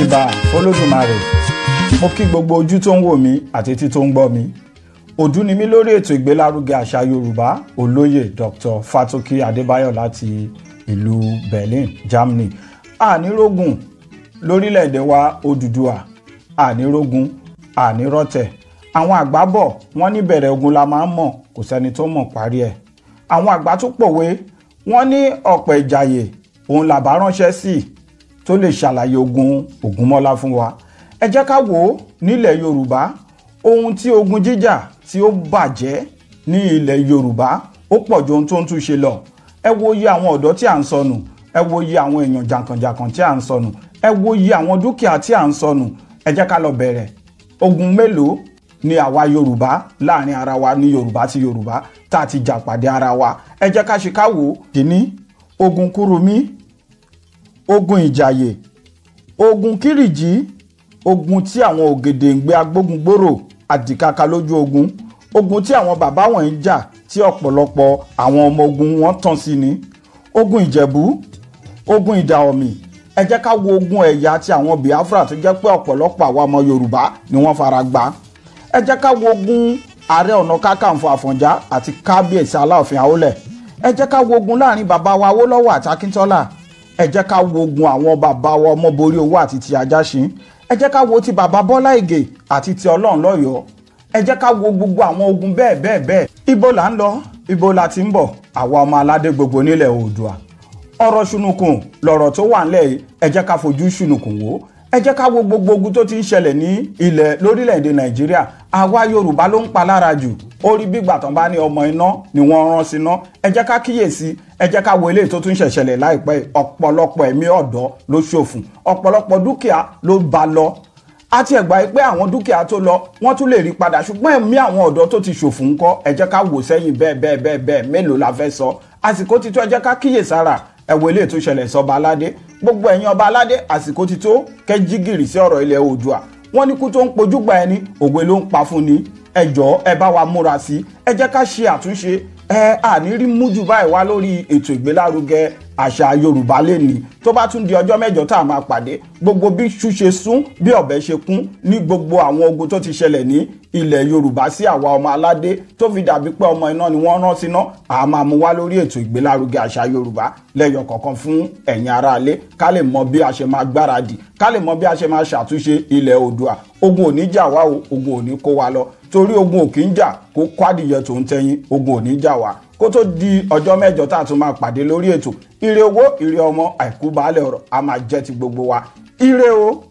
Ìbà f'Olódùmarè, mo kí gbogbo ojú tó ń wò mí àti etí tó ń gbọ́ mi. Òdú ni mí lórí ètò ìgbélárugẹ àṣà Yorùbá, olóyè Dr. Fatoki Adébáyọ̀ láti ìlú Berlin, Germany. Ànírógùn lórílẹ̀‐èdè wa Odùduwà, ànírógùn, ànírọ̀tẹ̀. Àwọn àgbà bọ̀ wọ́n ní bẹ̀rẹ̀ ogun la máa ń mọ̀, kò sẹ́ni tó mọ̀ parí ẹ̀. Àwọn àgbà tún pòwe, wọ́n ní ọ̀pọ̀ ìjàyè òun làbá ránṣẹ́ sí tó lè ṣàlàyé ogun Ògúnmọ́lá fún wa. Ẹ jẹ́ ká wò ó nílẹ̀ Yorùbá, ohun tí ogun jíjà tí ó bàjẹ́ ní ilẹ̀ Yorùbá ó pọ̀ ju ohun tó ń túnṣe lọ. Ẹ wo iye àwọn ọ̀dọ́ tí à ń sọnù, ẹ wo iye àwọn èèyàn jàǹkànjàǹkàn tí à ń sọnù, ẹ wo iye àwọn dúkìá tí à ń sọnù. Ẹ jẹ́ ká lọ bẹ̀rẹ̀. Ogun mélòó ni àwa Yorùbá láàrin ara wa ní Yorùbá sí Yorùbá tá a ti jà pàdé ara wa? Ẹ jẹ́ ká ṣe ká wò ó. Kìíní, ogun Kúrúnmí, ogun Ìjàyè, ogun Kírìjí, ogun tí àwọn Ògèdèǹgbé agbógungbòrò àdìkaka lójú ogun, ogun tí àwọn bàbá wọ̀nyí jà tí ọ̀pọ̀lọpọ̀ àwọn ọmọ ogun wọn tàn sí ni, ogun Ìjẹ̀bú, ogun Ìdàọ̀mì. Ẹ jẹ́ ká wo ogun ẹ̀yà ti àwọn Biafra tó jẹ́ pé ọ̀pọ̀lọpọ̀ àwọn ọmọ Yorùbá ni wọ́n fara gbá. Ẹ jẹ́ ká wo ogun Ààrẹ Ọ̀nà Kakanfò Àfọ̀njá àti Kábíyèsí Aláàfin Àwólẹ̀. Ẹ jẹ́ ká wo ogun láàrin bàbá wa Awólọ́wọ̀ àti Akíntọ́lá. Ẹ jẹ́ ká wo ogun àwọn bàbá wa Ọmọborí Owó àti ti Ajáṣin. Ẹ jẹ́ ká wo ti bàbá Bọ́lá Ìgè àti ti Ọlọ́runlọ́yọ̀ọ́. Ẹ jẹ́ ká wo gbogbo àwọn ogun bẹ́ẹ̀ bẹ́ẹ̀ bẹ́ẹ̀. Ibo là ń lọ, ibo la ti ń bọ̀, àwa ọmọ aládé gbogbo nílẹ̀ Oòduà. Ọ̀rọ̀ ṣùnùkùn lọ̀rọ̀ tó wà ńlẹ̀ yìí, ẹ jẹ́ ká fojú ṣùnùkùn wò. Ẹ jẹ́ ká wo gbogbo ogun tó ti ń ṣẹlẹ̀ ní ilẹ̀ lórílẹ̀‐èdè Nàìjíríà. Àwa Yorùbá ló ń pa lára jù. Ó rí bí ìgbà tán bá ní ọmọ iná ni wọ́n rán síná. Ẹ jẹ́ ká kíyèsí, ẹ jẹ́ ká wo eléyìí tó tún ṣẹ̀ṣẹ̀lẹ̀ láìpẹ́. Ọ̀pọ̀lọpọ̀ ẹ̀mí ọ̀dọ́ ló ṣòfò, ọ̀pọ̀lọpọ̀ dúkìá ló bá lọ. A ti ẹ̀gbà pé àwọn dúkìá tó lọ wọ́n tún lè rí padà, ṣùgbọ́n ẹ̀mí àwọn ọ̀dọ́ tó ti ṣòfò ńkọ́? Ẹ jẹ́ ká wò sẹ́yìn bẹ́ẹ̀ bẹ́ẹ̀ bẹ́ẹ̀ bẹ́ẹ̀, mélòó la fẹ́ sọ? Àsìkò ti tó, ẹ jẹ́ ká kíyèsára. Ẹ wo eléyìí tó ṣẹlẹ̀ sọba aládé. Gbogbo ẹ̀yin ọba aládé, àsìkò ti tó kẹ́ jí gìrì sí ọ̀rọ̀ ilẹ̀ Oòduà. Wọ́n ní kú tó ń pojúgbà ẹni, òwe ló ń pa fún ni. Ẹ jọ̀ọ́, ẹ bá wa múra sí, ẹ jẹ́ ká ṣe àtúnṣe. Ẹ àní rí mú jù báyìí wá lórí ètò ìgbélárugẹ àṣà Yorùbá lẹ́ni. Tó bá tún di ọjọ́ mẹ́jọ tá a máa pàdé, gbogbo bí ṣú ṣe sún, bí ọ̀bẹ ṣe kún ní gbogbo àwọn ogun tó ti ṣẹlẹ̀ ní ilẹ̀ Yorùbá sí àwa ọmọ aládé tó fi dàbí pé ọmọ iná ni wọ́n rán síná, a máa mú wá lórí ètò ìgbélárugẹ àṣà Yorùbá lẹ́yọ kọ̀ọ̀kan fún ẹ̀yin aráalé, ká lè mọ bí a ṣe máa gbáradì, ká lè mọ bí a ṣe máa ṣàtúnṣe ilẹ̀ Oòduà. Ogun ò ní jà wá o, ogun ò ní kó wa lọ, torí ogun ò kí ń jà kó kó adìyẹ tó ń tẹyin, ogun ò ní jà wá. Kó tó di ọjọ́ mẹ́jọ tá a tún máa pàdé lórí ètò, ire owó, ire ọmọ, àìkú baálẹ̀ ọ̀rọ̀ a máa jẹ́ ti gbogbo wa. Ire o.